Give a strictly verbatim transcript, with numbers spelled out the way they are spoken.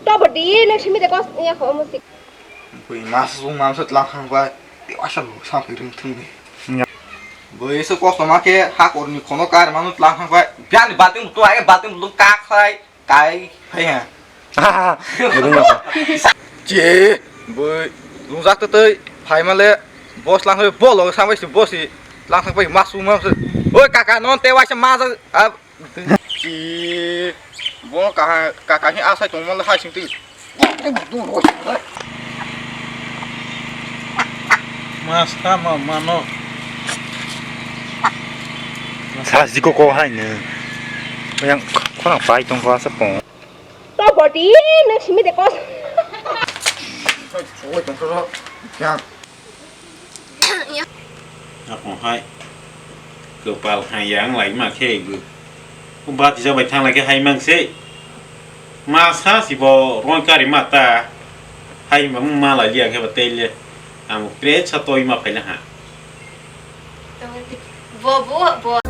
Tobo di, nang simi de kos ya ko musik. Bui mas bung mam sat lang khang bai. Ti wasa bu sam ring thung ni. Ya. Bui so kos ma ke ha kor ni khono kar manu lang khang bai. Bian ni bating tu ai bating lu ka khai kai hai ha. Hahaha. Che, bui lungjak te tei phai male boss lang hai bolo samai si boss si lang thang bai mas bung mam sat. Oi kaka non te waisa ma. Ki bo kaha kaka hi asai tong mole hai sing twi. Mas ta ma mano. Sa jiko ko hai ne. Yang khorang pai tong ko asa pong. To body nang simi de kos. Choi tong ko. Yang. Ako hai. Kepal hai yang lai ma khe bu. Bati jabai thang lai khe hai mang se. Ma sa si bo rong kari ma ta. Hai ma ma lai liya khe ba tele. Amo kre cha toi ma phaila ha. Bo bo bo.